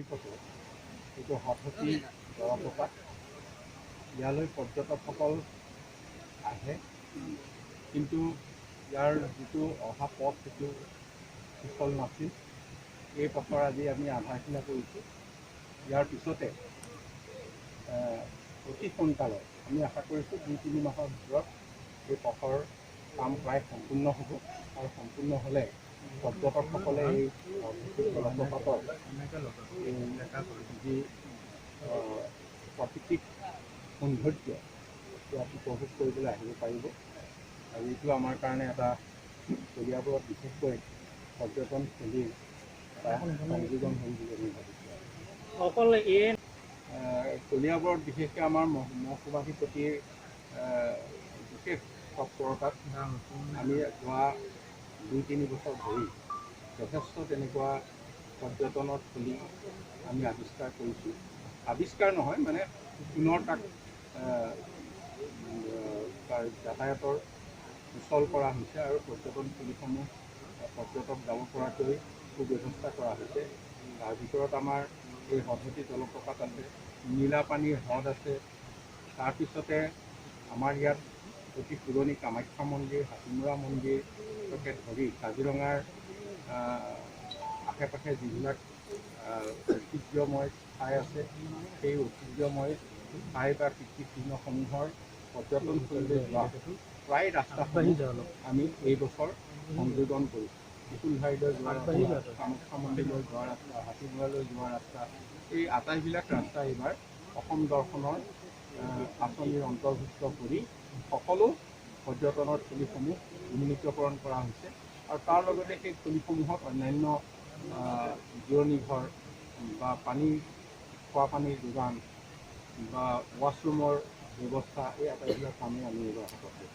সমীপতে এইটো হদহতি জলপ্ৰপাত। ইয়ালৈ পৰ্যটকসকল আহে, কিন্তু ইয়াৰ যিটো অহা পথ সেইটো সুচল নাছিল। এই পথৰ আজি আমি আধাৰশিলা কৰিছোঁ। ইয়াৰ পিছতে অতি সোনকালে আমি আশা কৰিছোঁ 2-3 মাহৰ ভিতৰত এই পথৰ কাম প্ৰায় সম্পূৰ্ণ হ'ব আৰু সম্পূৰ্ণ হ'লে পৰ্যটকসকলে এই জলপ্ৰপাতৰ যি প্ৰাকৃতিক সৌন্দৰ্য ইয়াত উপভোগ কৰিবলৈ আহিব পাৰিব। আৰু এইটো আমাৰ কাৰণে এটা কলিয়াবৰত বিশেষকৈ পৰ্যটনথলীৰ এটা সংযোজন হ'ল বুলি আমি ভাবিছোঁ। অকল এই কলিয়াবৰত বিশেষকৈ আমাৰ মহকুমাধিপতিৰ বিশেষ তৎপৰতাত আমি যোৱা 2-3 বছৰ ধৰি যথেষ্ট তেনেকুৱা পৰ্যটনৰ থলী আমি আৱিষ্কাৰ কৰিছোঁ। আৱিষ্কাৰ নহয়, মানে পুনৰ তাক তাৰ যাতায়াতৰ সুচল কৰা হৈছে আৰু পৰ্যটনথলীসমূহ পৰ্যটক যাব পৰাকৈ সুব্যৱস্থা কৰা হৈছে। তাৰ ভিতৰত আমাৰ এই হদহতি জলপ্ৰপাত আছে, নীলাপানীৰ হ্ৰদ আছে, তাৰপিছতে আমাৰ ইয়াত অতি পুৰণি কামাখ্যা মন্দিৰ, হাতীমূৰা মন্দিৰকে ধৰি কাজিৰঙাৰ আশে পাশে যিবিলাক ঐতিহ্যময় ঠাই আছে, সেই ঐতিহ্যময় ঠাই বা কীৰ্তিচিহ্নসমূহৰ পৰ্যটনথলীলৈ যোৱা প্ৰায় ৰাস্তাসমূহ আমি এই বছৰ সংযোজন কৰিছোঁ। ত্ৰিশূলধাৰীলৈ যোৱা ৰাস্তা, কামাখ্যা মন্দিৰলৈ যোৱা ৰাস্তা, হাতীমূৰালৈ যোৱা ৰাস্তা, এই আটাইবিলাক ৰাস্তা এইবাৰ অসম দৰ্শনৰ আঁচনিৰ অন্তৰ্ভুক্ত কৰি সকলো পৰ্যটনৰ থলীসমূহ উন্নীতকৰণ কৰা হৈছে। আৰু তাৰ লগতে সেই থলীসমূহত অন্যান্য জিৰণি ঘৰ বা পানী, খোৱা পানীৰ যোগান বা ৱাছৰুমৰ ব্যৱস্থা, এই আটাইবিলাক কামেই আমি এইবাৰ হাতত লৈছোঁ।